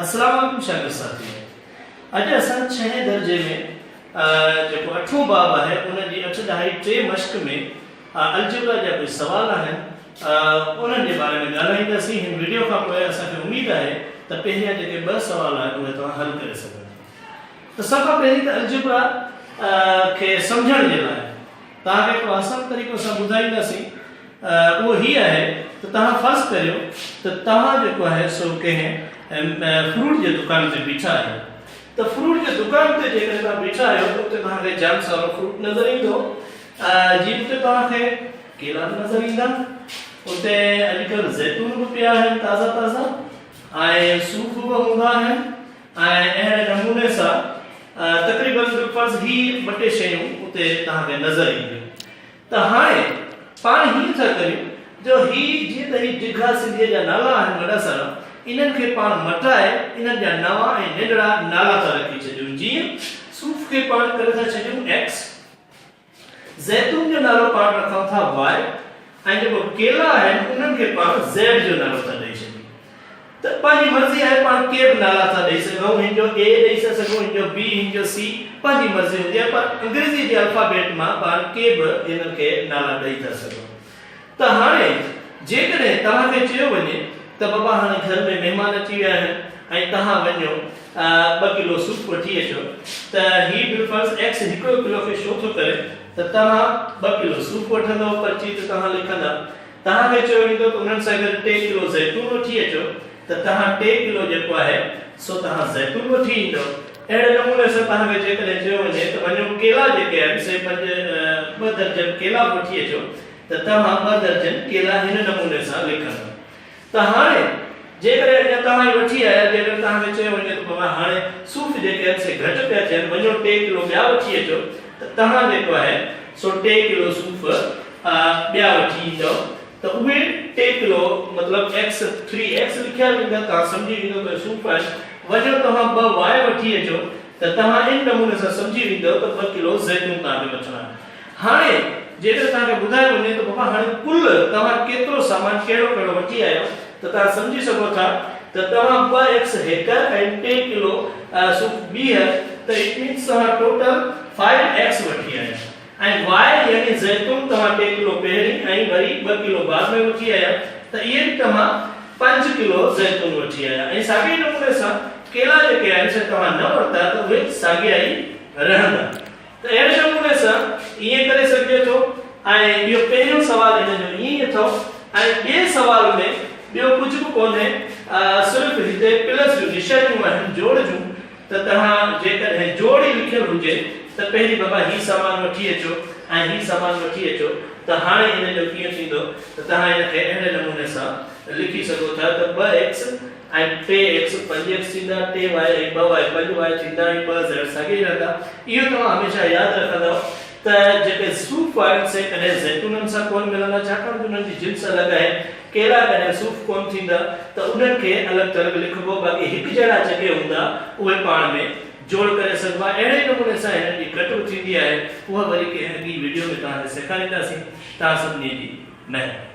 السلام عليڪم شاگرد ساٿيو اڄ اسان ڇهين درجي ۾ جيڪو اٺون باب آهي ان جي اٺ ڏهائي ٽي مشق ۾ الجبرا جا ڪجهه سوال آهن انهن جي باري ۾ ڳالهائينداسين هن وڊيو کان پوء اسان کي اميد آهي ته پهريان جيڪي ٻه سوال آهن اهي توهان حل ڪري سگهندا ته سڀ کان پهرين ته الجبرا کي سمجهڻ جي لاء توهان کي هڪڙو آسان طريقو اسان ٻڌائينداسين اهو هي آهي ته توهان فرض ڪريو ته توهان جيڪو آهي سو ڪنهن فروٽ جي دڪان تي بيٺا آهيو ته فروٽ جي دڪان تي جيڪڏهن توهان بيٺا آهيو ته اتي توهان کي جام سارو فروٽ نظر ايندو جي اتي توهان کي ڪيلا به نظر ايندا اتي اڄڪلهه زيتون به پيا آهن تازا تازا ۽ صوف به هوندا آهن ۽ اهڙي نموني سان تقريبن بالفرض هي ٻه ٽي شيون اتي توهان کي نظر اينديون ته هاڻي پاڻ هيئن ٿا ڪريون جو هي جيئن ته هي ڊگها سنڌيء جا نالا آهن وڏا سارا انهن کي پاڻ مٽائي انهن جا نوان ۽ ننڍڙا نالا ٿا رکي ڇڏيون جيئن صوف کي پاڻ ڪري ٿا ڇڏيون ايڪس زيتون جو نالو پاڻ رکون ٿا واء ۽ جيڪو ڪيلا آهن انهن کي پاڻ زيڊ جو نالو ٿا ڏئي ڇڏيون ته پنهنجي مرضي آهي پاڻ ڪي به نالا ٿا ڏئي سگهون هن جو اي ڏئي ٿا سگهون هن جو بي هن جو سي پنهنجي مرضي هوندي آهي پر انگريزي جي الفابيٽ مان پاڻ ڪي به انهن کي نالا ڏئي ٿا سگهون ته هاڻي جيڪڏهن توهان کي چيو وڃي ته بابا هاڻي گهر ۾ مهمان اچي ويا آهن ۽ توهان وڃو ٻه ڪلو صوف وٺي اچو ته هي بالفرض ايڪس هڪڙو ڪلو کي شو ٿو ڪري ته توهان ٻه ڪلو صوف وٺندؤ پرچي تي توهان لکندا توهان کي چيو ويندو ته انهن سان گڏ ٽي ڪلو زيتون وٺي اچو ته توهان ٽي ڪلو جيڪو آهي سو توهان زيتون وٺي ايندؤ. اهڙي نموني سان توهان کي جيڪڏهن چيو وڃي ته وڃو ڪيلا جيڪي آهن سي پنج ٻه درجن ڪيلا به وٺي اچو ته توهان ٻه درجن ڪيلا هن نموني سان لکندؤ ته هاڻي جيڪڏهن اڃا توهان ئي وٺي آيا جيڪڏهن توهان کي چيو وڃي ته بابا هاڻي صوف جيڪي آهن سي گهٽ پيا ٿين وڃو ٽي ڪلو ٻيا وٺي اچو ته توهان جيڪو آهي سو ٽي ڪلو صوف ٻيا وٺي ايندؤ ته اهي ٽي ڪلو مطلب ايڪس ٿري ايڪس لکيا ويندا توهان سمجهي ويندؤ ته اهي صوف آهن وڃو توهان ٻه واء وٺي اچو ته توهان ان نموني سان سمجهي ويندؤ ته ٻه ڪلو زيتون توهان کي وٺڻا آهن. هاڻي جيڪڏهن توهان کي ٻڌايو وڃي ته بابا هاڻي ڪل توهان ڪيترو سامان ڪهڙو ڪهڙو وٺي آيا ته توهان سمجهي سگهو ٿا ته توهان ٻه ايڪس هيڪر ۽ ٽي ڪلو صوف بيهه ته it means توهان ٽوٽل فائيو ايڪس وٺي آيا ۽ واء يعني زيتون توهان ٽي ڪلو پهرين ۽ وري ٻه ڪلو بعد ۾ وٺي آيا ته اهي به توهان پنج ڪلو زيتون وٺي آيا ۽ ساڳئي نموني سان ڪيلا جيڪي آهن سي توهان نه ورتا ته اهي ساڳيا ئي رهندا ته اهڙي نموني سان ائين ڪري سگهجي ٿو ۽ اهو پهريون سوال هن جو ائين ئي اٿئو ۽ ٻئي سوال ۾ ٻيو ڪجهه به ڪونهي صرف هتي پلس جون نشانيون آهن جوڙ جون ته توهان جيڪڏهن جوڙ ئي لکيل هجي ته پهرين بابا هي سامان وٺي اچو ۽ هي سامان وٺي اچو ته هاڻي ان جو ڪيئن ٿيندو ته توهان ان کي اهڙي نموني سان لکي سگهو ٿا ته ٻه ايڪس ۽ ٽي ايڪس پنج ايڪس ٿيندا، ٽي واء ۽ ٻه واء پنج واء ٿيندا ۽ ٻه زيڊ ساڳيا ئي رهندا. اهو توهان هميشه ياد رکندؤ ته جيڪي صوف آهن سي ڪڏهن زيتونن سان ڪونه ملندا ڇاڪاڻ جو انهن جي جنس الڳ آهي. ڪيلا ڪڏهن صوف ڪونه ٿيندا ته انهن کي الڳ ٿلڳ لکبو باقي هڪجهڙا جيڪي هوندا اهي پاڻ ۾ جوڙ ڪري سگهبا. اهڙي ئي نموني سان هنن جي ڪٽ به ٿيندي آهي اها وري ڪنهن اڳئين وڊيو ۾ توهان کي سيکارينداسين. توهان سڀني جي مهرباني.